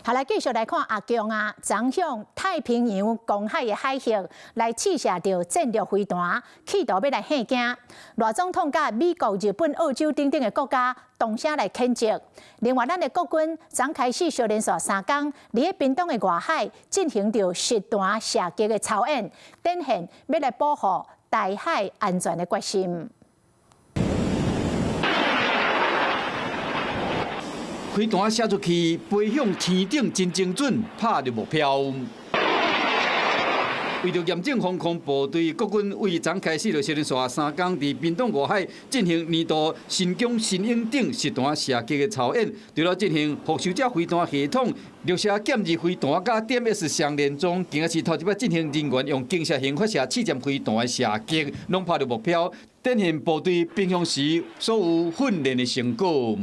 好，來繼續來看阿共啊，昨向太平洋公海的海域來試射著戰略飛彈，企圖欲來嚇驚。賴總統佮美國、日本、澳洲等等的國家同聲來譴責。另外，咱的國軍昨開始相連續3工，佇咧屏東的外海進行著實彈射擊的操演，展現欲來保護台海安全的決心。飛彈射出去，飛向天頂，真精準，拍著目標。為著嚴正防空部隊，國軍為昨開始就連續三工佇屏東外海進行年度神弓神鷹等實彈射擊的操演，除了進行復仇者飛彈系統、綠色劍二飛彈佮點 S 雙連裝，今仔是頭一擺進行人員用傾斜型發射試驗飛彈的射擊，攏拍著目標，展現部隊平常時所有訓練的成果。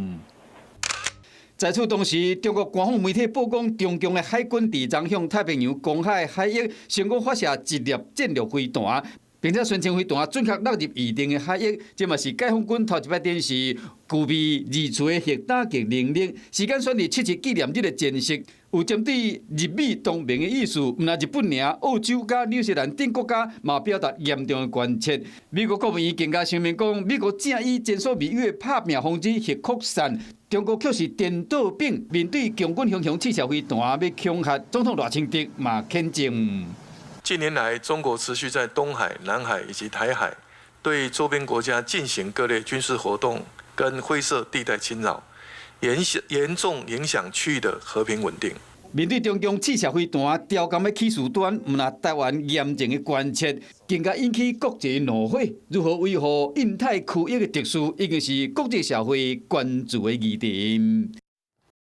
在此同時，中國官方媒體報講，中共的海軍佇昨向太平洋公海海域成功發射一粒戰略飛彈，並且宣稱飛彈準確落入預定的海域。這嘛是解放軍頭一擺展示具備二次的核打擊能力。時間選佇七七紀念日的前夕，有針對日美同盟的意思，毋但日本爾，澳洲佮紐西蘭等國家嘛表達嚴重的關切。美國國務院更加聲明講，美國正以前所未有的拍拚防止核擴散。中國卻是顛倒反，面對共軍雄雄試射飛彈欲恐嚇總統賴清德嘛譴責。近年來，中國持續在東海、南海以及台海對周邊國家進行各類軍事活動跟灰色地帶侵擾，嚴重影響區域的和平穩定。面對中共試射飛彈，刁鑽欲起事端，毋但台灣嚴正的關切，更加引起國際怒火。如何維護印太區域的秩序，已經是國際社會關注的議題。